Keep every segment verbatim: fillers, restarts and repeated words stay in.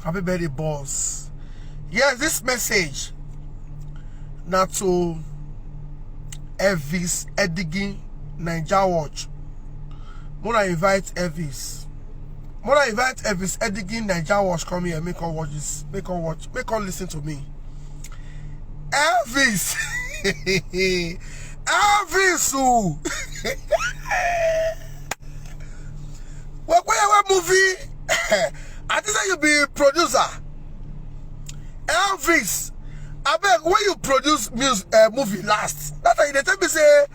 Happy birthday, boss. Yes, this message na to Elvis Edigin Naija Watch. Mona invite Elvis. Mona invite Elvis Edigin Naija Watch come here. Make her watch this. Make her watch. Make her listen to me. Elvis. Elvis. Oh. Wekweyewe movie. I think say you be producer. Elvis, abeg, when you produce music, uh, movie last, that time you dey tell me say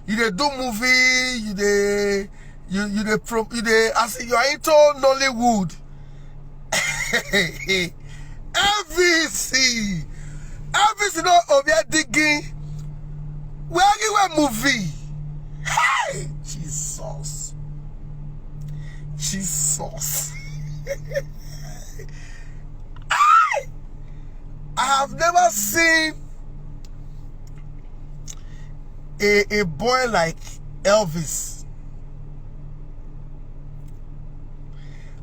you dey do movie, you dey you you dey pro you dey as in you are into Nollywood. Elvis, Elvis no Obia digging. Where you were movie? Hey, Jesus. Jesus. I, I have never seen a, a boy like Elvis.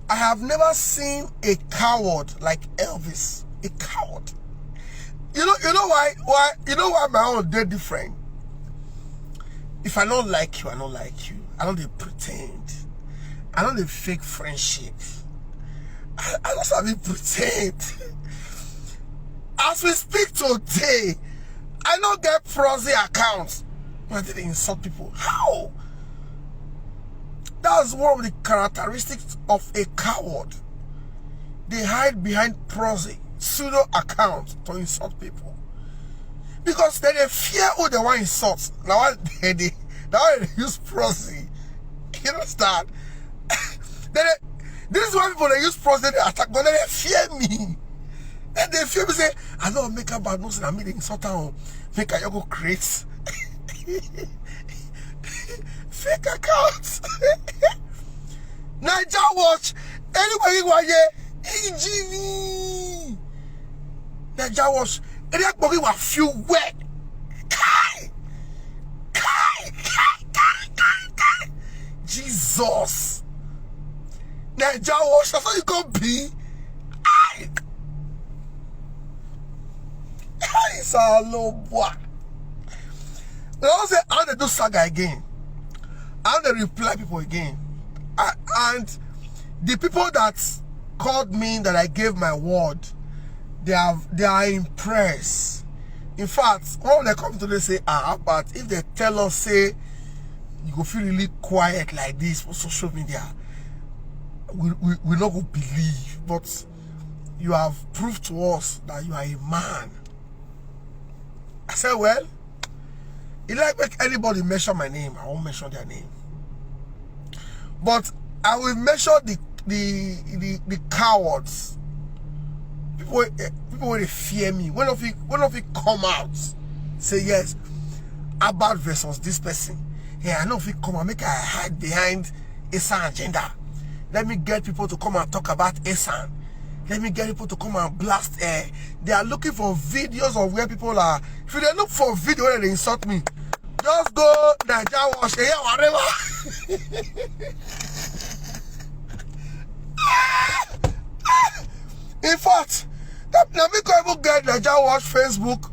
I have never seen a coward like Elvis. A coward. You know, you know why? Why? You know why my own dey different? If I don't like you, I don't like you. I don't dey pretend. I don't dey fake friendship. I, I don't sabi pretend. As we speak today, I no get Proxy account. I dey insult people. How? That's one of the characteristics of a coward. They hide behind Proxy pseudo account to insult people because they dey fear who they want insult. Now why they dey now why they use Proxy? You understand? They dey, this is why people dey use Proxy dey attack, but they dey fear me. Then they fear me say I no make am bad, no say na me dey insult am o. Make I go create fake account. Naija Watch, anywhere you are here, E G V. Naija Watch, area gbori wa few where. Kai! Kai! Kai! Kai! Kai! Kai! Jesus! Naija Watch, that's how you go be. Ai! Kai Salobwa. They don't say how they do saga again. How they reply people again. A- And the people that called me that I gave my word, they have they are impressed. In fact, when they come to they say, ah, but if they tell us say you go feel really quiet like this for social media, we we, we not go believe. But you have proved to us that you are a man. I said, well, e like make anybody mention my name, I won't mention their name. But I will mention the the the, the cowards. People wey- eh, people wey dey fear me. When of you when of you come out, say yes, about versus this person. Yeah, I know if you come and make I hide behind Esan agenda. Let me get people to come and talk about Esan. Let me get people to come and blast air. They are looking for videos of where people are. If you dey look for video where they insult me, just go Naija Watch here, whatever. In fact, that, let me go even get Naija Watch Facebook.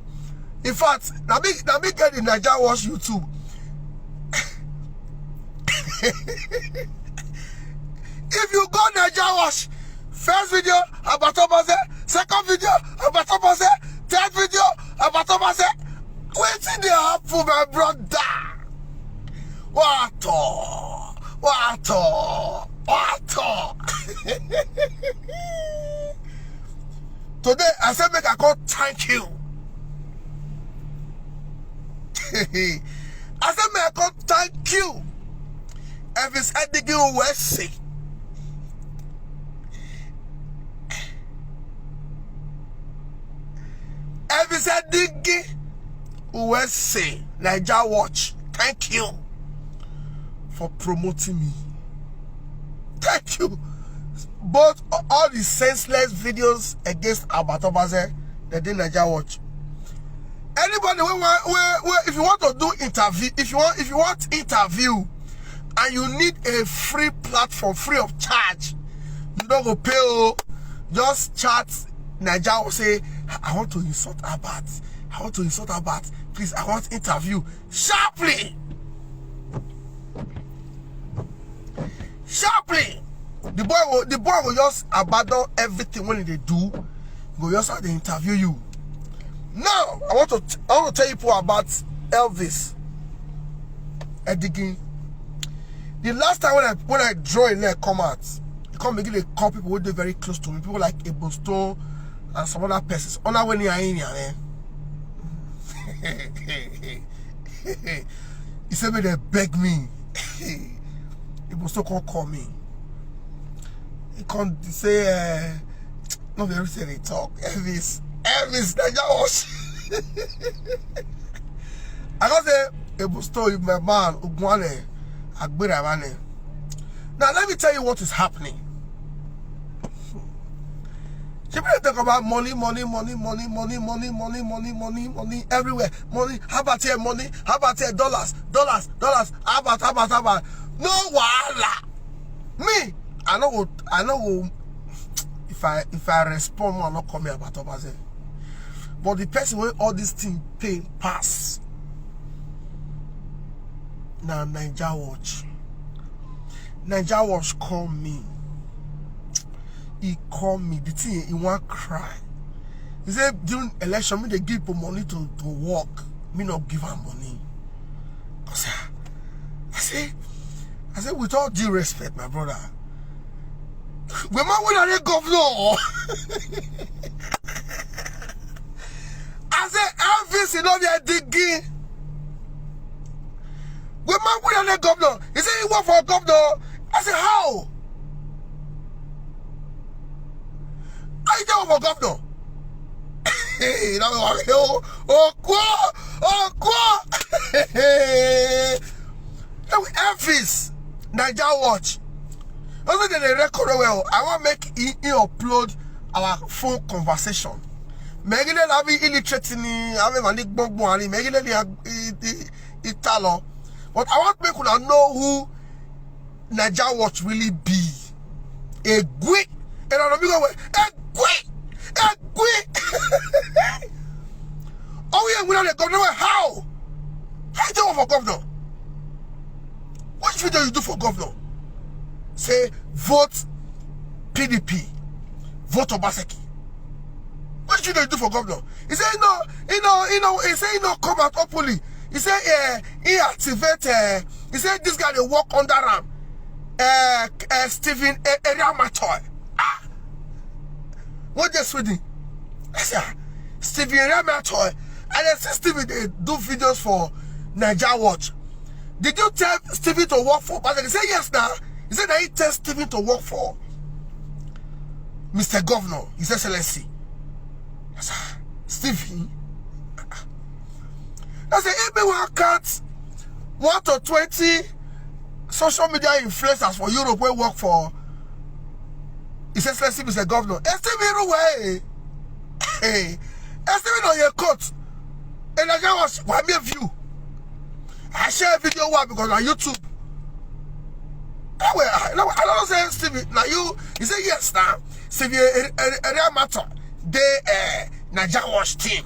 In fact, let me let me get the Naija Watch YouTube. If you go Naija Watch, first video about Obase, second video about Obase, third video about Obase. Wetin dey happen, my brother? What? What? What? Today I say make I come thank you. I say make I come thank you. Elvis Edigin Uwese. Elvis Edigin Uwese, Naija Watch. Thank you for promoting me. Thank you. But all the senseless videos against Albert Obase, they did Naija Watch. Anybody wey want wey, wey if you want to do interview, if you want if you want interview and you need a free platform free of charge, you no go pay o. Just chat Naija will say, "I want to insult Albert. I want to insult Albert. Please, I want interview." Sharply. Sharply. The boy will, the boy will just abandon everything when they do. Go just how they interview you. Now, I want to t- I want to tell you people about Elvis Edigin. The last time when I when I draw a leg come out, e come begin dey call people wey dey very close to me, people like Ebo Stone and some other persons. Ona weni aini ane. He said, "May they beg me." Ebo Stone come call me. He come say, uh, "No be everything they talk. Elvis, Elvis, Naija wash." I come say, "Ebo Stone, you my man, Ugwane, Agbera Mane." Now let me tell you what is happening. People dey talk about money, money, money, money, money, money, money, money, money, money everywhere. Money, how about here, money, how about here, dollars, dollars, dollars, how about, how about, how about? No wahala. Me, I no go, I no go. If I if I respond, I no come here about Obaze. But the person wey all this thing pain pass na Naija Watch. Naija Watch call me. He call me. The thing, he wan cry. He say during election, me dey give people money to to work. Me no give am money. I say, I say, I say, with all due respect, my brother, we man wey dey governor. I say Elvis, you know they digging. We man wey dey governor. He say he work for governor. I say how? How you dey work for governor? Hey, that one, oh, Okwo, Okwo. Hey, we Elvis, Naija Watch. Also, they dey record well. I wan make he, he upload our phone conversation. Megide labi illiterate ni, ave mani gbogbo ani, megide ni ag- i- i- italo. But I want make una know who Naija Watch really be. Egwe. And I don't go Egwe. Egwe. Oh yeah, we don't go nowhere. How? How you do for governor? Which video you do for governor? Say vote P D P, vote Obaseki. Which video you do for governor? He say no, you know, you know. He say he no come out openly. He say uh, he activate. Uh, he say this guy dey work under am. Uh, uh, Stephen A- Eriamatoy. Ah, what just Sweden? I say ah, Stephen Eriamatoy. And I see Stephen dey do videos for Naija Watch. Did you tell Stephen to work for? But he say yes now. He said that he tell Stephen to work for Mister Governor, His Excellency. I say, Stephen. I say if me wan count one to twenty social media influencers for Europe wey work for His Excellency Mister Governor, e still be Iruwe. Hey, e still be no your coat. And I just watch, why me view? I share video one because on YouTube. Anyway, I, no, I don't say Stevie. Now you, you say yes now. Stevie Eriamatoy, they uh, Naija Watch team.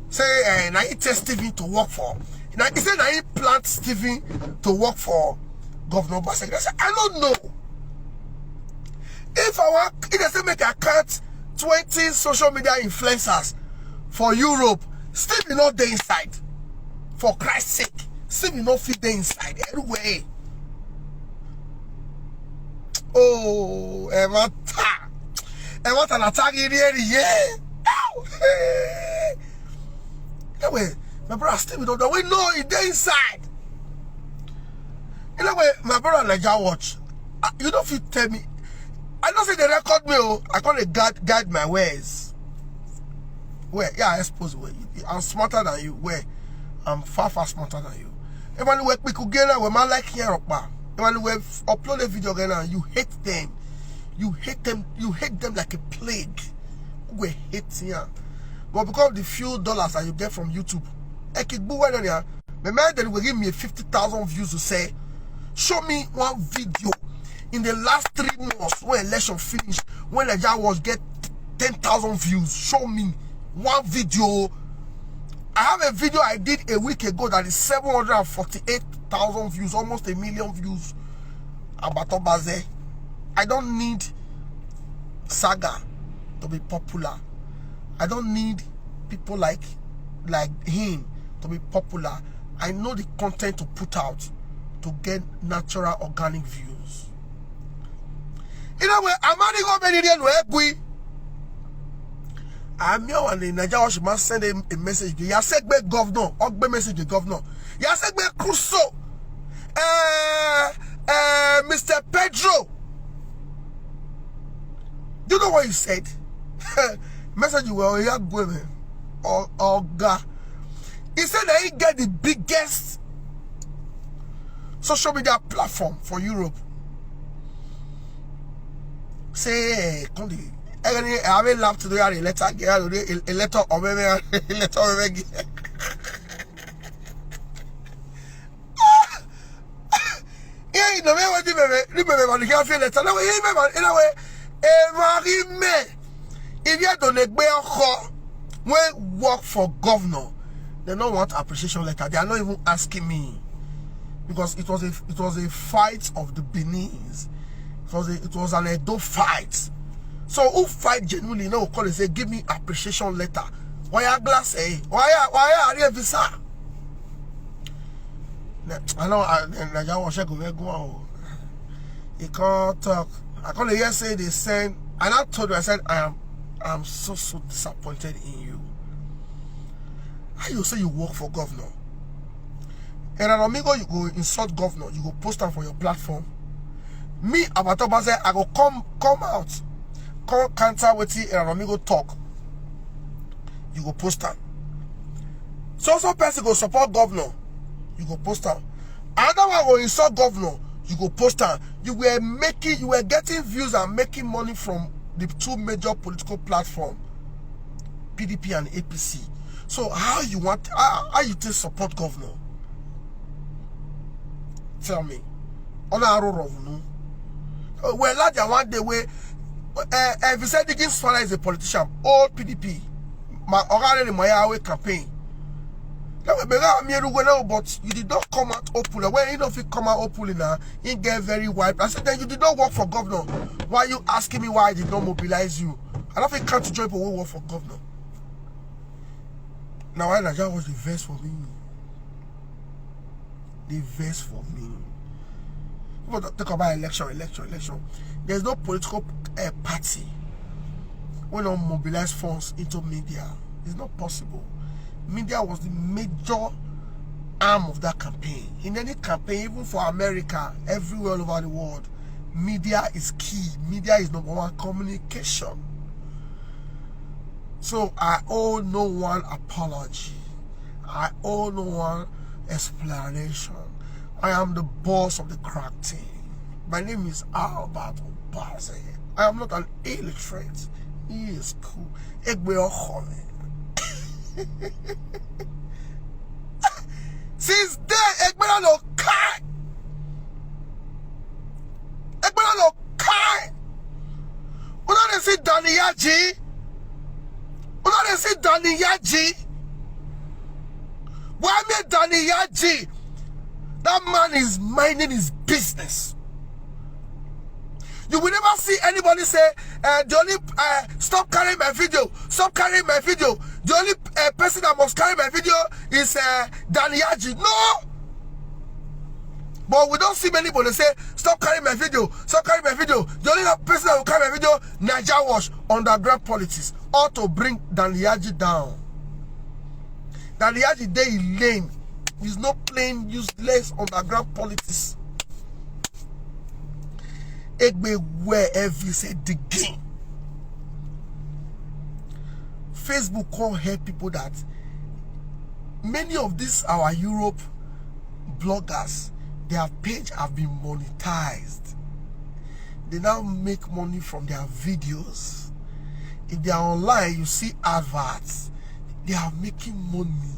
Say uh, now he tell Stevie to work for. Now he say now he plant Stevie to work for Governor Obaseki. I say I don't know. If I want, if they say make I count twenty social media influencers for Europe, Stevie not dey inside. For Christ's sake, Stevie not fit dey inside anyway. Oh, Emata. Emata na tag in here, yeah. Ow! Hey. Anyway, my brother Stevie don't know. We know he dey inside. Anyway, my brother Naija Watch. Ah, you don't fit tell me. I don't say they record me. Oh, I can't guide guide my ways. Where? Yeah, I expose where. I'm smarter than you. Where? I'm far far smarter than you. Everyone where we could get where my like here up. Everyone where upload a video again and you hate them. You hate them. You hate them like a plague. We hate here. But because of the few dollars that you get from YouTube, I can go where they are. My man then will give me fifty thousand views to say, show me one video in the last three months, when election finish, when Naija Watch get ten thousand views, show me one video. I have a video I did a week ago that is seven hundred and forty-eight thousand views, almost a million views, about Obaze. I don't need saga to be popular. I don't need people like like him to be popular. I know the content to put out to get natural, organic views. In a way, Amadi go many day no egwi. I'm here on the Naija Watch must send a, a message. Yasegbe governor, Ogbe message the governor. Yasegbe Crusoe, uh, uh, Mister Pedro. Do you know what he said? Message you were Oyagweme or Oga. He said that he get the biggest social media platform for Europe. Say, eh, come the, eh, eh, I will love to do a letter, a letter of a letter of a Yeah, you know, when you remember, you can feel it. Anyway, you remember, in a way, eh, Marie me. If you don't negbe when work for governor, they don't want appreciation letter. They are not even asking me because it was a it was a fight of the Benin's. It was a, it was an Edo fight. So who fight genuinely? No, call and say, give me appreciation letter. Why are glass? Eh? Why are why are you visa? I know I Naija Watch go very go on. He can't talk. I call the say they send, and I told you, I said, I am I'm so so disappointed in you. How you say you work for governor? And an amigo, you go insult governor, you go post am for your platform. Me, Abatoba say I go come come out, come counter wetin an amigo talk. You go post am. So so person go support governor, you go post am. Another one go insult governor, you go post am. You were making, you were getting views and making money from the two major political platform, P D P and A P C. So how you want how, how you take support governor? Tell me. Ona aroro vunu. Well, like one day way, uh, if you say Dickens Father is a politician, all P D P, my Ogare Moyawe campaign. That way, Bega Mieru well, but you did not come out openly. When you know if you come out openly now, you get very wide. I said, then you did not work for governor. Why are you asking me why I did not mobilize you? I don't think can't join people who work for governor. Now why Naija Watch the verse for me? The verse for me. People talk about election, election, election. There's no political uh, party when not mobilize funds into media. It's not possible. Media was the major arm of that campaign. In any campaign, even for America, everywhere all over the world, media is key. Media is number one communication. So I owe no one apology. I owe no one explanation. I am the boss of the crack team. My name is Albert Obaze. I am not an illiterate. He is cool. Egbe Ohome. Since then, Egbe no kai. Egbe no kai. Una dey see Danny Yaji. Una dey see Danny Yaji. Why me Danny Yaji? That man is minding his business. You will never see anybody say, uh, the only uh, stop carrying my video, stop carrying my video. The only uh, person that must carry my video is uh, Danny Yaji. No. But we don't see many people say, stop carrying my video, stop carrying my video. The only person that will carry my video, Naija Watch, underground politics, or to bring Danny Yaji down. Danny Yaji dey in lane. He's not playing useless underground politics. Egbe where every say digging. Facebook can't help people that many of these our Europe bloggers, their page have been monetized. They now make money from their videos. If they are online, you see adverts. They are making money.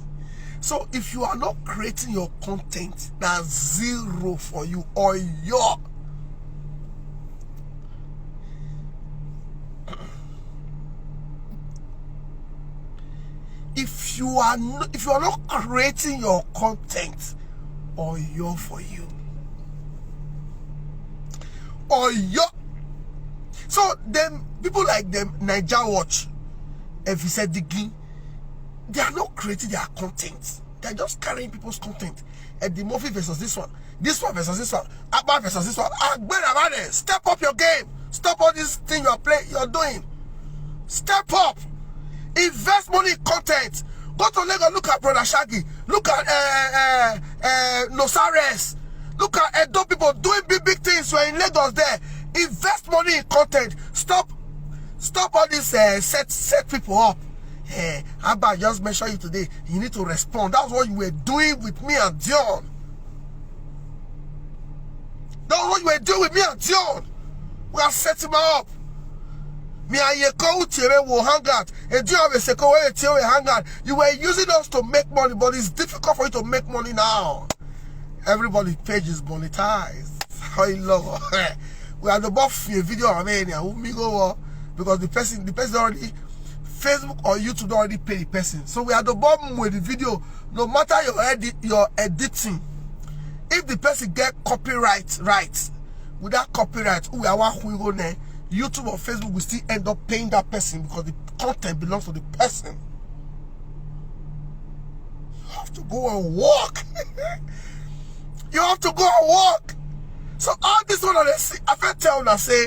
So if you are not creating your content, that's zero for you or your If you are not, if you are not creating your content, Oyo for you. Oyo. So then people like them, Naija Watch, Evisedigi, they are not creating their content. They're just carrying people's content. Eddie Murphy versus this one, this one versus this one, Abba versus this one. Agbera, step up your game. Stop all this thing you're playing, you're doing. Step up. Invest money in content. Go to Lagos, look at Brother Shaggy. Look at uh, uh, uh, Nosares. Look at Edo people doing big, big things. You're in Lagos there. Invest money in content. Stop, stop all this uh, set set people up. Hey, Abba just mentioned you today. You need to respond. That's what you were doing with me and Dion. That's what you were doing with me and Dion. We are setting him up. Me and Yeko Uche will hang out. And Dion will say, "Go away, Dion will hang out." You were using us to make money, but it's difficult for you to make money now. Everybody page is monetized. How you love? We are the buff your video on any who me go because the person the person already, Facebook or YouTube don already pay the person. So we are the bomb with the video. No matter your edit your editing, if the person get copyright right, with that copyright, who we are one who go there, YouTube or Facebook will still end up paying that person because the content belongs to the person. You have to go and work. You have to go and work. So all this one I see, I fit tell una say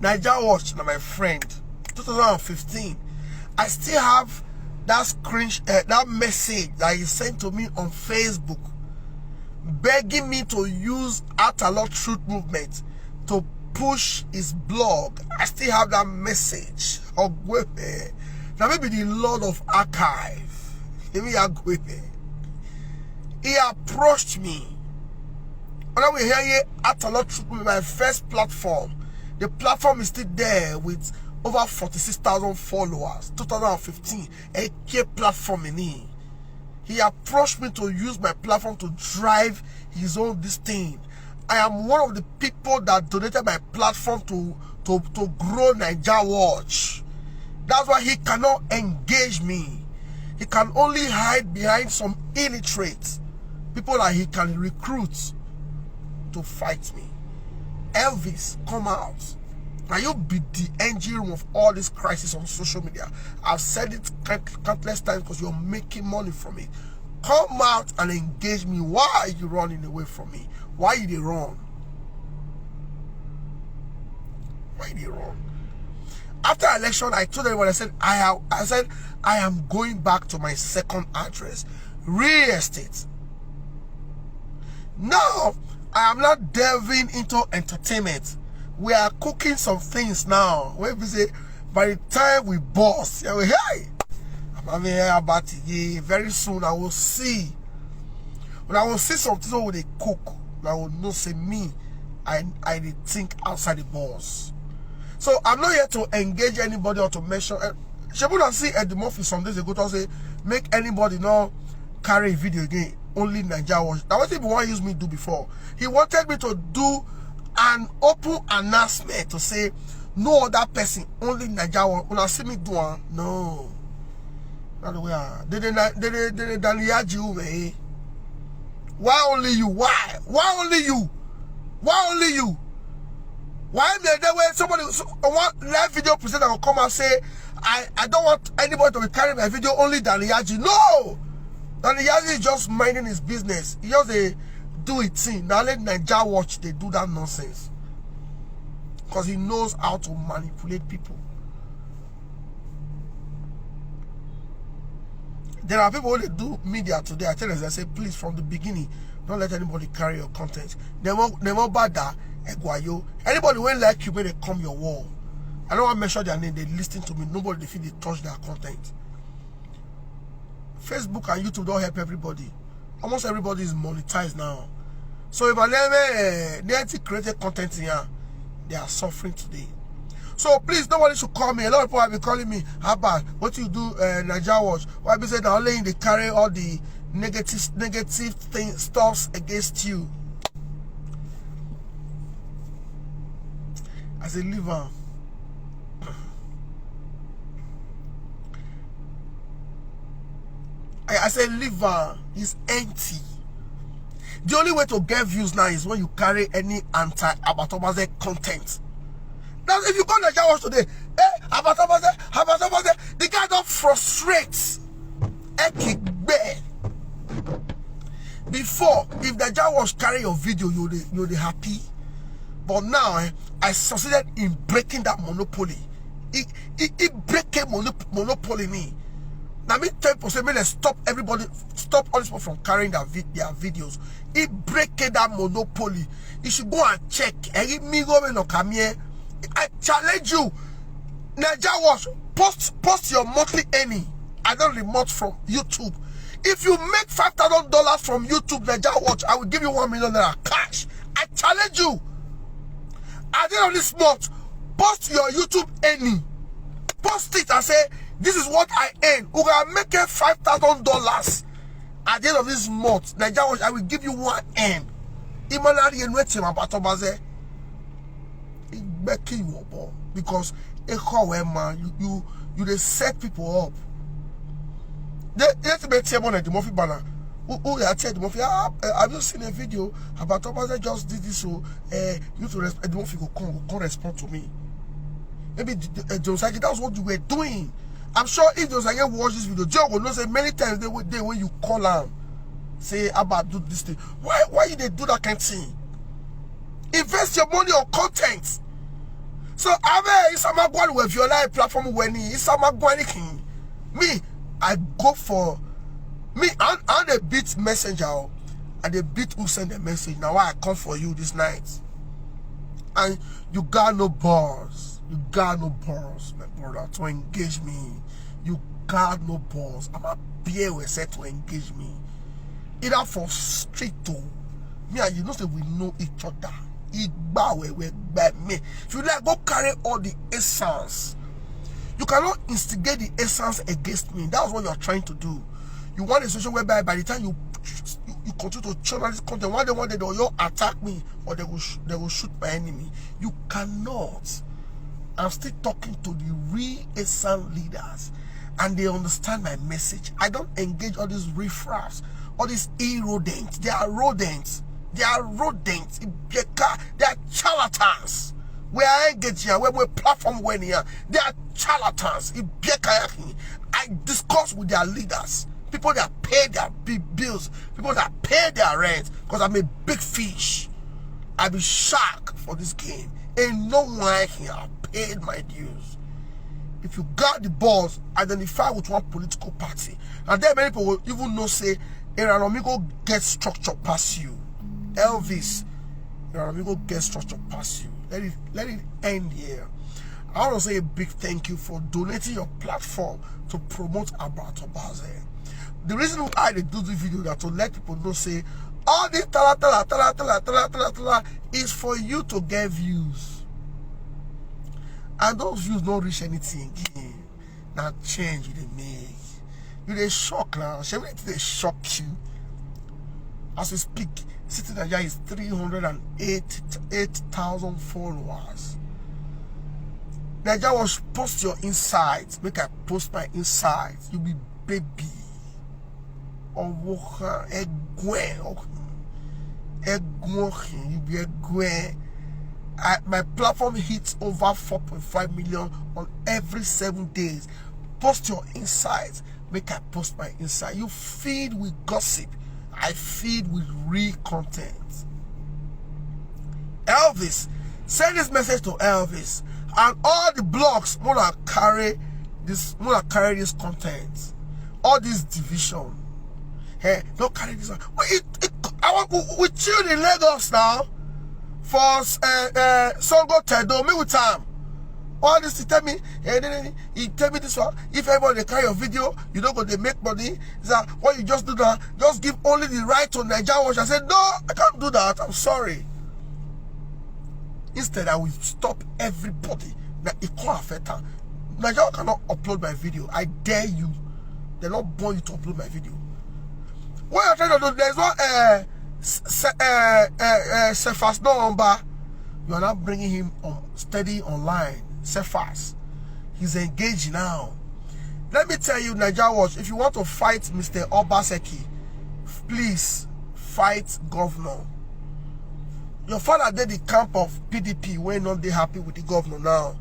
Naija Watch na my friend. Two thousand and fifteen, I still have that screen uh, that message that he sent to me on Facebook, begging me to use Outer Law Truth Movement to push his blog. I still have that message. Ogwepe. Now maybe the Lord of Archive. Maybe Ogwepe. He approached me. When we hear here, Outer Law Truth Movement, my first platform. The platform is still there with over forty-six thousand followers. Two thousand and fifteen, a key platform in it. He approached me to use my platform to drive his own this thing. I am one of the people that donated my platform to to to grow Naija Watch. That's why he cannot engage me. He can only hide behind some illiterate people that he can recruit to fight me. Elvis, come out. Now you be the engine room of all this crisis on social media. I've said it count- countless times because you're making money from it. Come out and engage me. Why are you running away from me? Why you dey run? Why you dey run? After election, I told everyone, I said, I have, I said, I am going back to my second address, real estate. Now, I am not delving into entertainment. We are cooking some things now. When we say, by the time we boss, yeah, we, hey, I'm having here about it. Yeah, very soon I will see. When I will see something so they cook, I will know say me, I I dey think outside the box. So I'm not here to engage anybody or to mention. Uh, Shebu don see Eddie Murphy some days ago to say make anybody no carry video again. Only Naija Watch. Now what people want use me do before? He wanted me to do an open announcement to say no other person, only Naija Watch. When I see me do one, no. Not the way. I- They they they they they Daniel Yaji. Why only you? Why? Why only you? Why only you? Why me there where somebody so- one live video presenter will come and say, I, I don't want anybody to be carrying my video, only Daniel Yaji. No! Daniel Yaji is just minding his business. He just a do it thing. Now let Naija Watch they do that nonsense. Because he knows how to manipulate people. There are people who dey do media today. I tell them, I say, please, from the beginning, don't let anybody carry your content. They won't, they won't bother. Egwayo. Anybody wey like you, when they come your wall. I don't want to mention their name. They listen to me. Nobody they feel they touch their content. Facebook and YouTube don't help everybody. Almost everybody is monetized now. So if I never uh, created content here, they are suffering today. So please, nobody should call me. A lot of people have been calling me, Abba, what you do, uh, Naija Watch? Why be say that only they carry all the negative negative thing stuffs against you? As a leave am. I say liver is empty. The only way to get views now is when you carry any anti-Abatobase content. Now, if you go Naija Watch today, eh, Abatobase, Abatobase, the guy don't frustrate. Ekigbe. Before, if Naija Watch carry your video, you dey, you dey happy. But now, eh, I succeeded in breaking that monopoly. He, he, he break a mono-, monopoly me. Now me tell people say, "Make dem stop everybody, stop all these people from carrying their, vid- their videos." He break that monopoly. You should go and check. Eh, me go no come here. I challenge you. Naija Watch, post, post your monthly earning. I don't remote from YouTube. If you make five thousand dollars from YouTube, Naija Watch, I will give you one million naira cash. I challenge you. At the end of this month, post your YouTube earning. Post it and say, "This is what I earn." We gonna make it five thousand dollars. At the end of this month, Naija Watch, I will give you one M. Imanari and wait him about Obaze. Igbekiwobo. Because a call where man, you, you, you dey set people up. They, they to be table at the Murphy banner. Who, who they tell the Murphy? "Ah, eh, have you seen a video about Obaze just did this?" So, uh, you to respond. The Murphy go come, go come respond to me. Maybe the, the, uh, Joe Sagi, that was what you were doing. I'm sure if Joe Sagi watch this video, Joe will know say many times they will, they when you call him, say, "About do this thing." Why, why you they do that kind of thing? Invest your money on content. So Ave Isamagwani with your live platform when he Isamagwani king. Me, I go for me and, and a beat messenger. Oh. And they beat who send the message. Now why I come for you this night? And you got no balls. You got no balls, my brother, to engage me. You got no balls. I'm a beer we said to engage me. Either for street to me and you know say we know each other. Igba we we gba me. If you like, go carry all the essence. You cannot instigate the essence against me. That's what you are trying to do. You want a situation whereby by the time you you, you continue to channel this content, one day, one day they'll attack me or they will sh- they will shoot my enemy. You cannot. I'm still talking to the real essence leaders, and they understand my message. I don't engage all these riffraffs, all these e-rodents. They are rodents. They are rodents. Ibeka, they are charlatans. We are engaging here. We we platform when here. They are charlatans. Ibeka, I discuss with their leaders. People that pay their big bills. People that pay their rent. Because I'm a big fish. I be shark for this game. Ain't no one here paid my dues. If you got the balls, identify with one political party. And then many people will even know say, "Aaron Omigo get structure pass you." Elvis, "Aaron Omigo get structure pass you." Let it let it end here. I want to say a big thank you for donating your platform to promote Abrato Baze. The reason why they do this video that to let people know say all this tala tala tala tala tala tala tala is for you to get views. And those views don't reach anything again. Now change you dey make. You dey shock now. Shey wetin dey shock you? As we speak, City Naija is three hundred and eight eight thousand followers. Naija was post your insides. Make I post my insides. You be baby. Owoha egwe. Egwe. You be egwe. I, my platform hits over four point five million on every seven days. Post your insights. Make I post my insight. You feed with gossip. I feed with real content. Elvis, send this message to Elvis and all the blogs. Mona carry this. Mona carry this content. All this division. Hey, don't carry this one. We, it, it, I want we, we chill in Lagos now. For uh, uh, Songo Tedo, me with time. All this he tell me, and then he tell me this one. If everybody dey carry your video, you don't go dey make money. Is that what you just do now? Just give only the right to Naija Watch. I said, "No, I can't do that. I'm sorry." Instead, I will stop everybody. Now it can't affect her. Naija Watch cannot upload my video. I dare you. They not born you to upload my video. What you're trying to do, there's one uh, s- s- uh, uh, uh, Cephas Nomba. You are not bringing him on steady online. Cephas, he's engaged now. Let me tell you, Naija Watch, if you want to fight Mister Obaseki, please fight governor. Your father did the camp of P D P when not they happy with the governor now.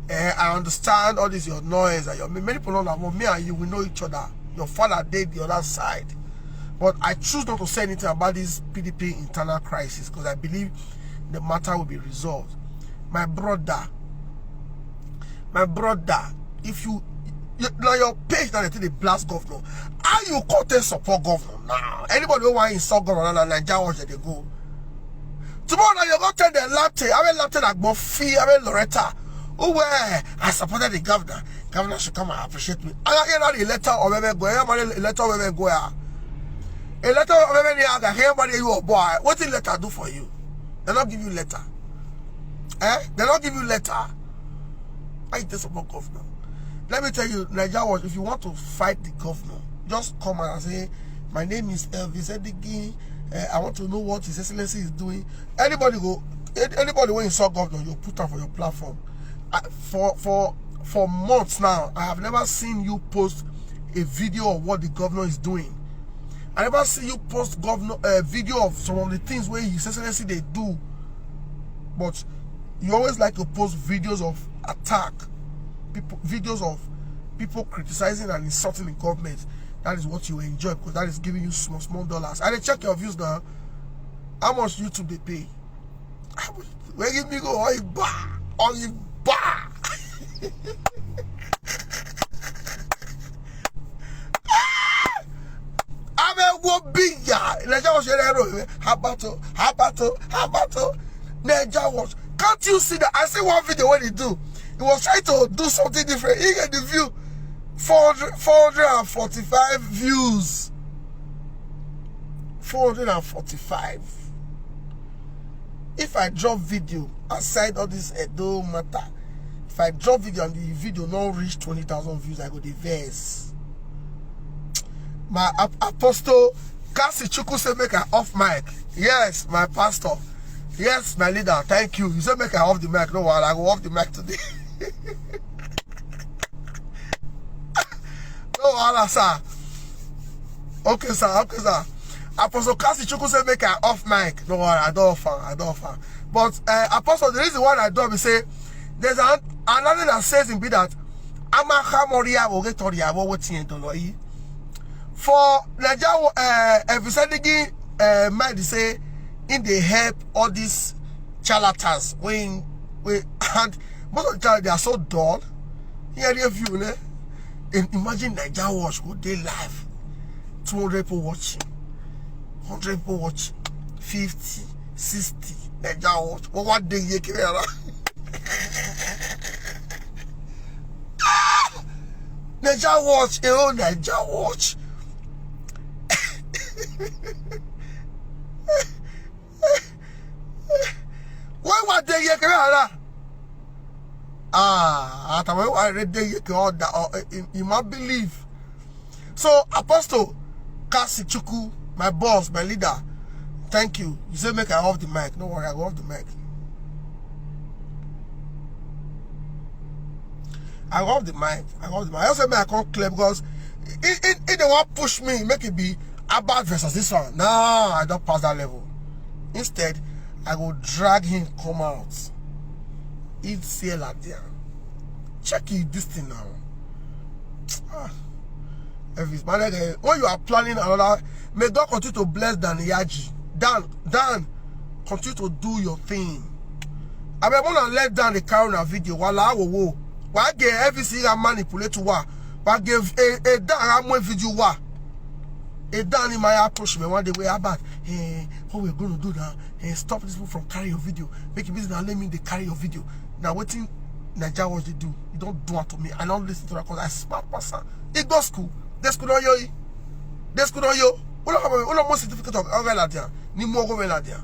Eh, I understand all this your noise and your many people don't have me and you, we know each other. Your father did the other side. But I choose not to say anything about this P D P internal crisis because I believe the matter will be resolved. My brother, my brother, if you, you now your page now they take the blast governor. How you come take support governor now? Anybody who want insult governor now, Naija Watch they go. Tomorrow now you go tell the latte. I will latte like Murphy. I will Loretta. Who where I supported the governor. Governor should come and appreciate me. I hear that the letter of Emegwe. Everybody letter of Emegwe. A letter of Emegwe. Everybody you a boy. What did letter do for you? They not give you letter. Eh? They not give you letter. I take support governor. Let me tell you, Naija Watch, if you want to fight the governor, just come and say, my name is Elvis Edigi. Uh, I want to know what His Excellency is doing. Anybody go, anybody when insult governor, you put up for your platform. I, for for for months now, I have never seen you post a video of what the governor is doing. I never see you post governor a uh, video of some of the things where His Excellency they do. But you always like to post videos of attack, people videos of people criticizing and insulting the government. That is what you enjoy because that is giving you small small dollars. And they check your views now. How much YouTube they pay? Where give me go or you bar or you bar. I'm a wo big guy. Naija Watch, Habato, Habato, Habato. Naija Watch. Can't you see that? I see one video when he do. He was trying to do something different. He get the view. 400, 445 views. 445. If I drop video aside all this Edo matter, if I drop video and the video not reach 20,000 views, I go the verse. My ap- apostle Kasi Chuku say make I off mic. Yes, my pastor. Yes, my leader. Thank you. You say make I off the mic. No, while I go off the mic today. No, Allah, sir. Okay, sir. Okay, sir. Apostle Kasi Chuku say make I off mic. No, I don't offer. I don't offer. But uh, Apostle, the reason why I don't be say there's an, another that says in be that Amaka Moria will get Toria. What what's in Doloi? For Naija, uh, Evisedigi uh, mind say in they help all these charlatans when we and most of the time they are so dull. Here you view ne. Imagine Naija Watch go day live. 200 people watching, 100 people watching, 50, 60. Naija Watch. What what day you care? Naija Watch, eh, oh, Naija Watch. Why what day you care? Ah, I thought why they you can order or you might believe. So Apostle Kasi Chuku, my boss, my leader, thank you. You say make I off the mic. No worry, I go off the mic. I go off the mic. I go off the mic. I also make I come clear because it it, it they want push me, make it be about versus this one. No, I don't pass that level. Instead, I go drag him come out. It's here like there. Check it, this thing now. Ah. If it's my leg, eh, when you are planning another, may God continue to bless Dan Yaji. Dan, Dan, continue to do your thing. I mean, when I let down the Corona video, while I will wo, why get every single manipulate wa, why give a a Dan Ramwe video wa, a Dan in my approach me one day way about. Hey, what we're gonna do now? Hey, stop these people from carrying your video. Make it business and let me they carry your video. Now waiting Naija Watch they do. You don't do it to me. I don't listen to that because I smart person. It go school. They school on yo. They school on yo. What have what most certificate of Oreladia? Ni more Oreladia.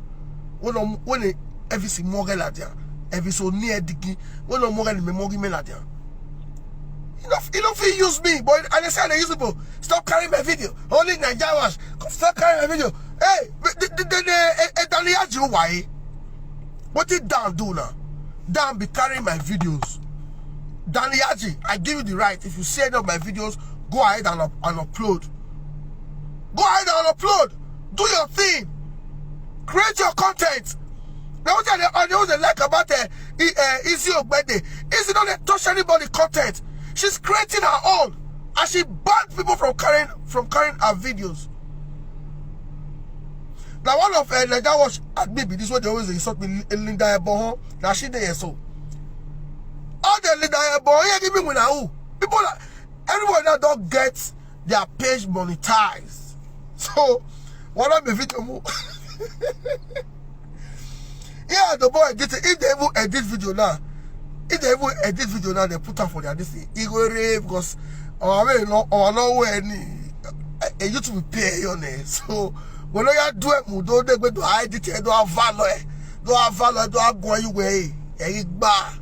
What no when every single Oreladia. Every so near digi. What no more than memory Meladia. You know, you don't feel use me, but I say they use people. Stop carrying my video. Only Naija Watch. Stop carrying my video. Hey, the the the the the Daniel Why? What did Dan do now? Dan be carrying my videos. Danny Yaji, I give you the right. If you see any of my videos, go ahead and, up- and upload. Go ahead and upload. Do your thing. Create your content. Now what are the, are the ones they like about uh, I- uh, Izzy Ogbede? Izzy don't touch anybody content. She's creating her own, and she banned people from carrying from carrying her videos. Now one of uh, Naija Watch admin be this way they always insult me, Linda Eboho. Now she there so. All the Linda Eboho here give me when I who people are, everyone now don't get their page monetized. So one of the video move. Yeah, the boy edit it. If they even edit video now, if they even edit video now, they put up for their this thing. He go rave because our way no our no way any a YouTube pay your name. So when you do it, do they go do edit it, do have value, do have value, do have go you way. Ẹ̀yin gbà.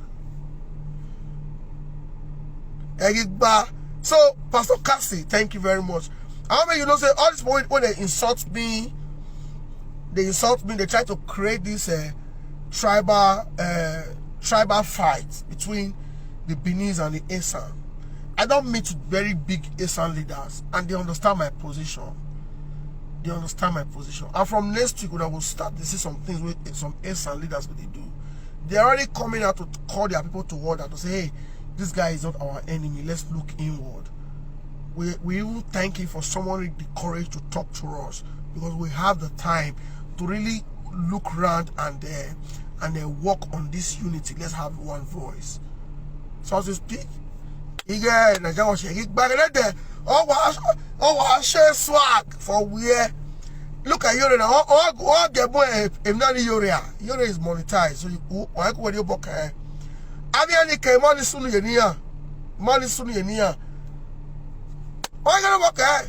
Ẹ̀yin gbà. So Pastor Cassie, thank you very much. How many you know say all these people when they insult me, they insult me, they try to create this uh, tribal uh, tribal fight between the Benin and the Esan. I don't meet very big Esan leaders, and they understand my position. They understand my position. And from next week, when I will start to see some things with some Esan leaders what they do, they're already coming out to call their people to order to say, hey, this guy is not our enemy. Let's look inward. We, we even thank him for summoning the courage to talk to us because we have the time to really look around and uh, and uh, work on this unity. Let's have one voice. So as we speak, again, Naija Watch, he back there. Oh, wow, oh, wow, share swag for where. Look at Yore now. Oh, oh, oh, the boy, if not Yore, ah. Yore is monetized. So you, oh, oh, oh, oh, okay. Abi ani ke mani sunu yenia. Mani sunu yenia. Why gonna work eh?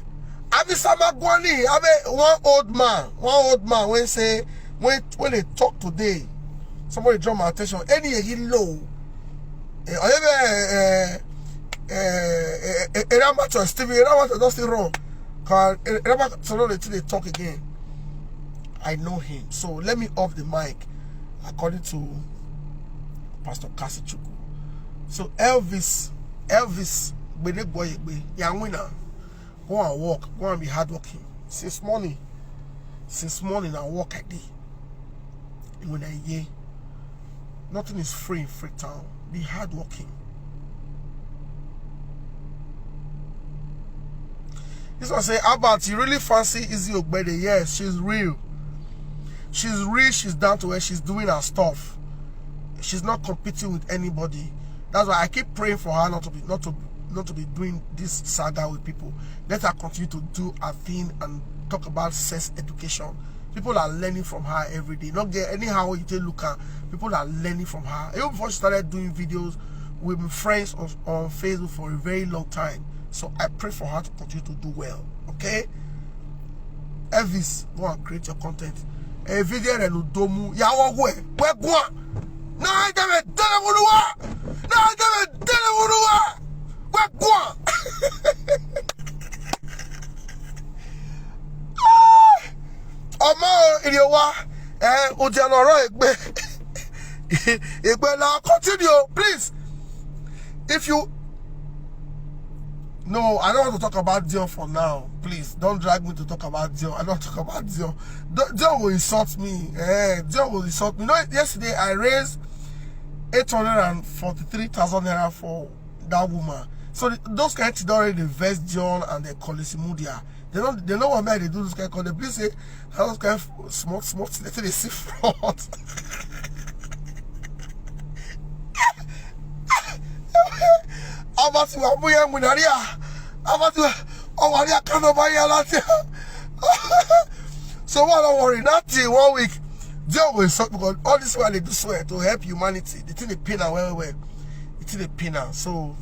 Abi sama gwani, abi one old man, one old man when say when when they talk today, somebody draw my attention. Any he low. Eh, or even eh eh eh eh Erama to Stevie, Erama to Dusty wrong. Cause Erama to know the thing they talk again. I know him. So let me off the mic according to Pastor Kasichuku. So Elvis, Elvis, Gbedegboyegbe, Yawina, go and work, go and be hardworking. Since morning, since morning I work at day. When I hear, nothing is free in Freetown. Be hardworking. This one say, Albert, you really fancy Izzy Ogbede? Yes, she's real. She's real. She's down to where she's doing her stuff. She's not competing with anybody. That's why I keep praying for her not to be not to not to be doing this saga with people. Let her continue to do her thing and talk about sex education. People are learning from her every day. Not get anyhow you take look at. People are learning from her. Even before she started doing videos, we've been friends on, on Facebook for a very long time. So I pray for her to continue to do well. Okay? Elvis, go and create your content. A video and Udomu. Yawa we. We go. Na deme dele wuluwa. Na deme dele wuluwa. We go. Ọmọ Iriwa, eh, Udianoro Egbe. Egbe now continue, please. If you no, I don't want to talk about Dion for now. Please, don't drag me to talk about Dion. I don't talk about Dion. Di- Dion will insult me. Eh, Dion will insult me. You know, yesterday I raised eight hundred and forty-three thousand naira for that woman. So the, those kind of things don't really invest Dion and the Colisi Mudia. They don't, they know what man they do this kind of, they please say, how those kind of smart, smart, they say they see fraud. Abati wa buya munaria. Abati wa, oh, wa ya kano ba ya lati. So what, don't worry, nothing, one week. They always talk because all this while they do swear to help humanity. The thing they pin well, well. The thing they pin now. So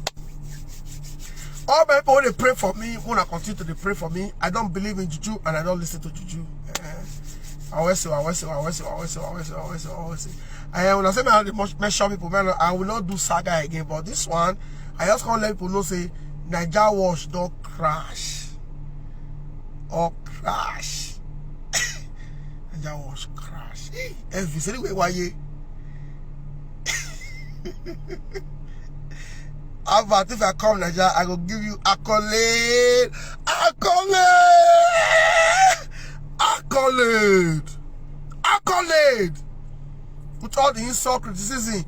all my people when they pray for me, when I continue to they pray for me, I don't believe in juju and I don't listen to juju. Eh, I always say, I always say, I always say, I always say, I always say, I always say, I always say. I when I say man, the much mention people, man, I will not do saga again. But this one, I just can't let people know say Naija Watch don't crash or crash. Naija Watch crash. Hey, Elvis, anyway, why you? Albert, if I come Nigeria, I go give you accolade, accolade, accolade, accolade. With all the insult, criticism,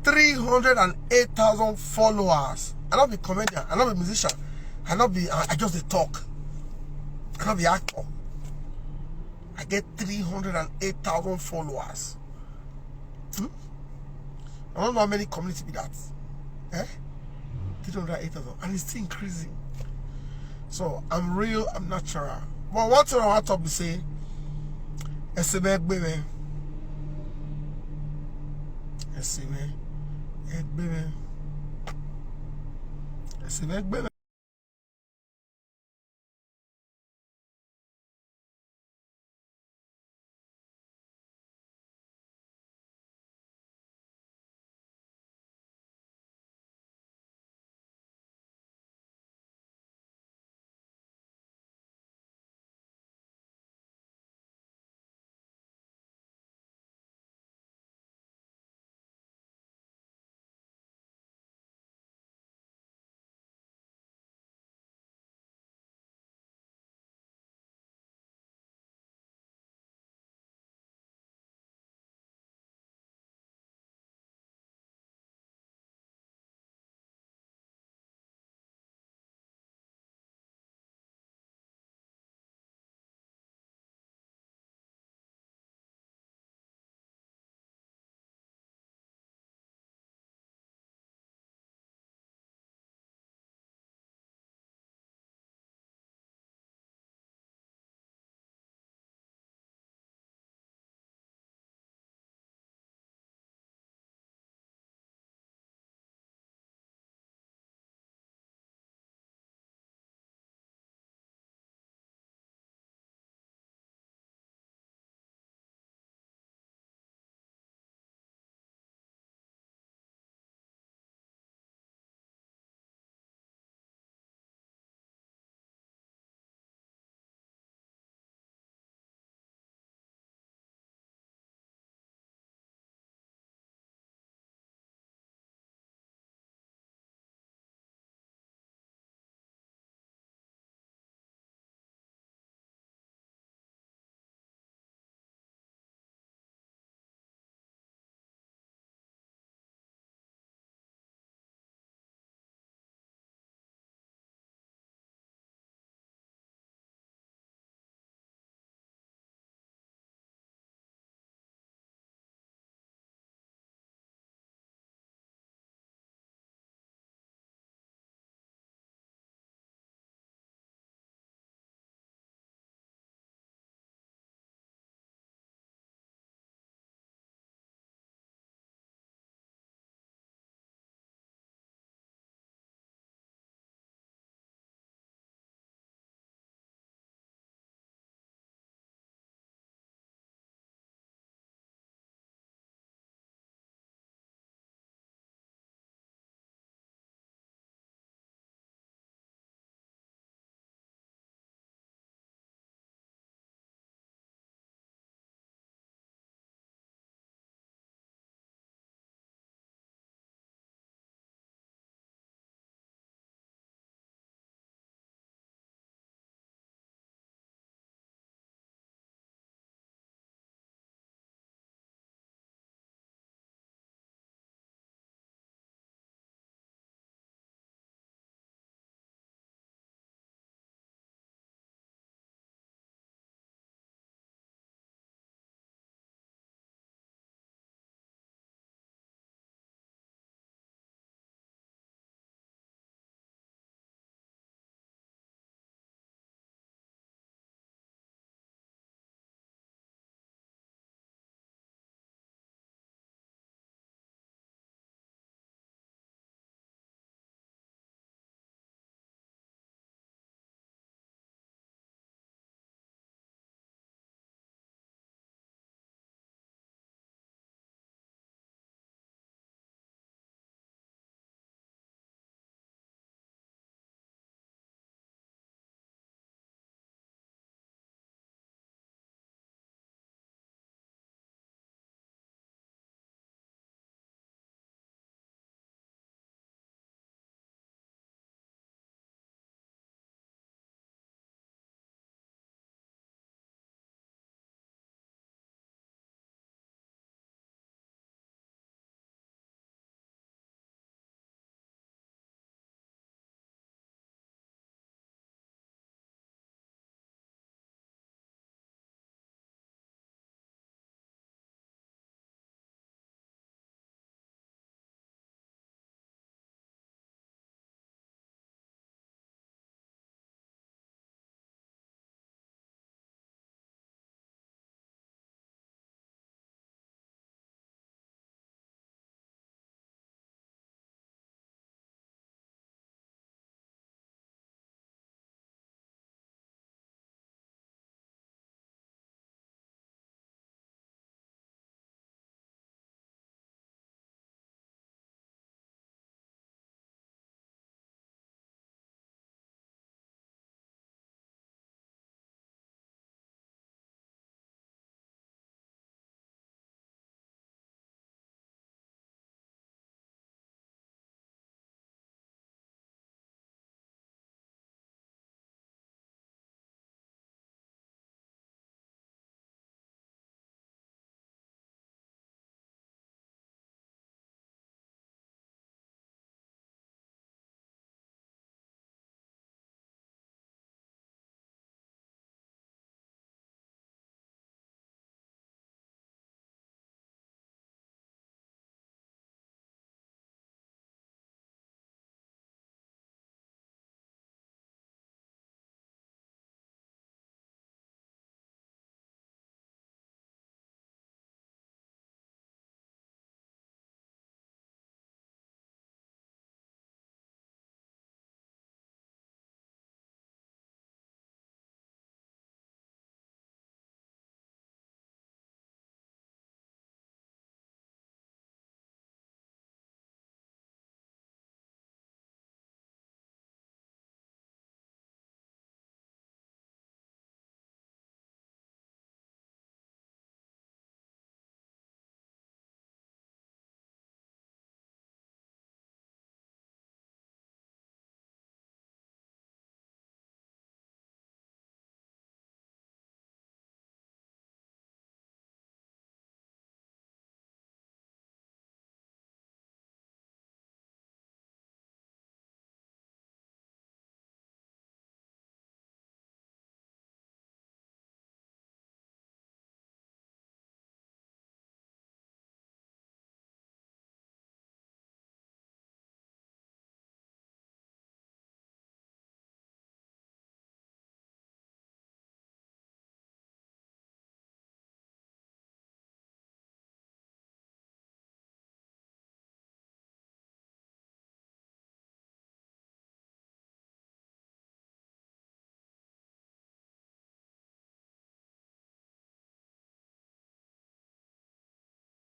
three hundred and eight thousand followers. I not be comedian, I not be musician, I not be. I, I just dey talk. I not be actor. I get three hundred and eight thousand followers. Hmm? I don't know how many community be that. Eh? Three hundred eight thousand, and it's still increasing. So I'm real, I'm natural. But one thing I want to be say, Eseme Egbeme. Eseme Egbeme. Eseme Egbeme.